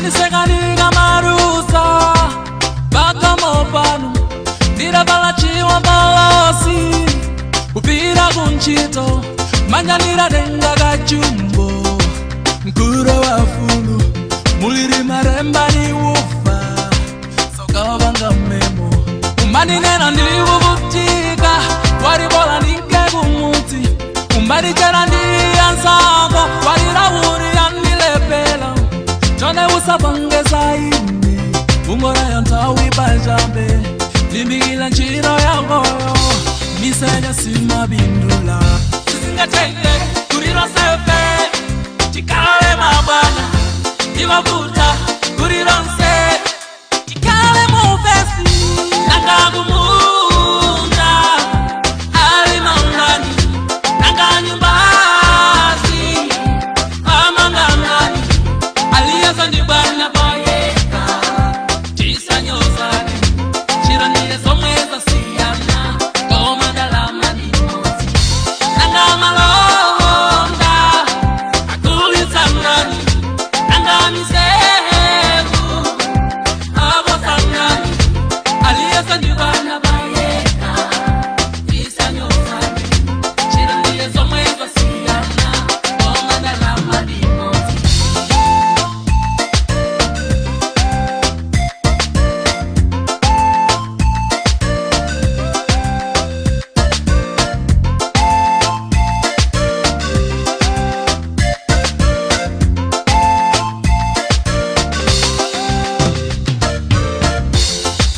Umandisekaniga marusa Bakamopano Ndiravala chiwa balosi Kupira kunchito Manyanira denga kachumbo Mkuro wa fulu Muliri maremba ni ufa Sokabanga memo Umaninena ndivuvutika Waribola ninke kumuti Umarichera ndiyansako Warirauri yandilepela Chone usabange saini Ungora yantawi bajambe Limbikila nchiro yagoyo Misenya simabindula Sisingateke kuriro sefe Chikale mabwana Iwavuta kuriro nse Chikale mufesi Nangagumunda Alimangani Nanganyumbazi Amangangani Aliyezandibana boyeka Chisanyozani Chiraniye zomweza siyana Komandalama nimozi Nangamalonda Akulitsanani Nangamisevu Abosangani Aliyezandibana boyeka Chisanyozani Chiraniye zomweza siyana Komandalama nimozi.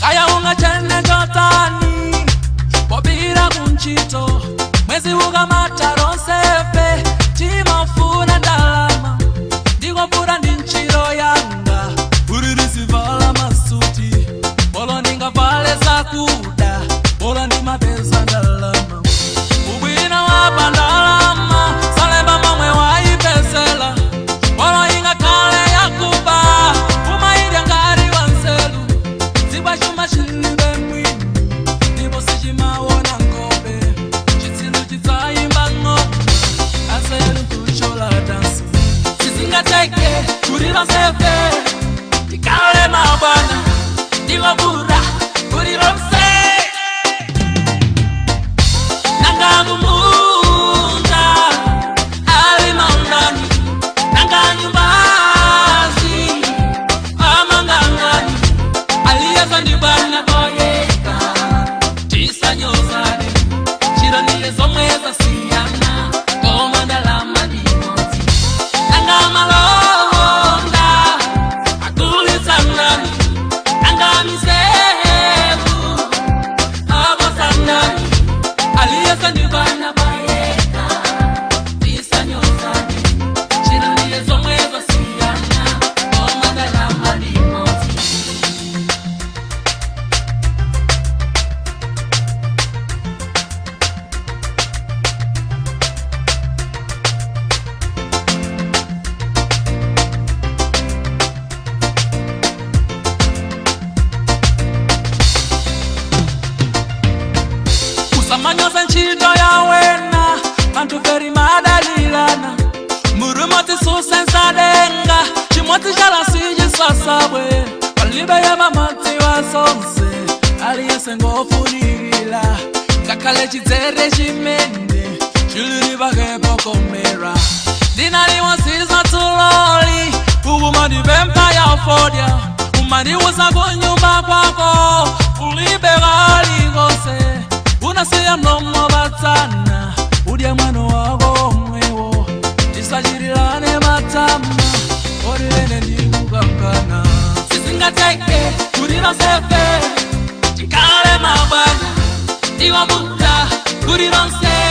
Kaya ungachene jotani Bobira kunchito Mwezi ukamata ronsefe Chimafuna ndalama Ndikopfura ndi nchiro yanga Uririsivala masuti Bolo ndingavale zakuda Bolo ndimapeza ndalama Ubwino wapa ndalama Salemba momwe waipesela Bolo ingakale yakuba Umairya ngari wanselu Zibwa chuma chilibe mwini Ndipo sichimaona ngobe Chitsilu chitsaimba ng'oma Aselu kuchola dansi Sizingateke kurira sefe Tikale mabwana Ndiwabura kurira mse Nangamumunda Alimangani Nanganyumbazi Amangangani Aliyezandibana boyeka Tisanyozane Chiraniye zomweza siyana Komandalama ndimozi Nangamalonda Akulitsanani Nangamisevu Abosangani Aliyezandibana boyeka Tisanyozane Chiraniye zomweza siyana Komandalama ndimozi. Usamanyoza ntchito ya wena Bantu veri madalilana Murumoti susensadenga Chimoti chalasi chisasabwe Palibe yemamati wasonse Aliyese ngofunilila Ngakhale chidzere chimene Chilili pakepokomera Ndinaliwosiza tuloli Ukumandipempha yafodia Umandiwuza kunyumba kwako Ulibe kalikose Unasiya mlomo batsana Udye mwano wako omwewo Tisachirilane matama Orilene ndikukankana Sizingateke kurira sefe Chikale mabwana Ndiwabuta kurira nse.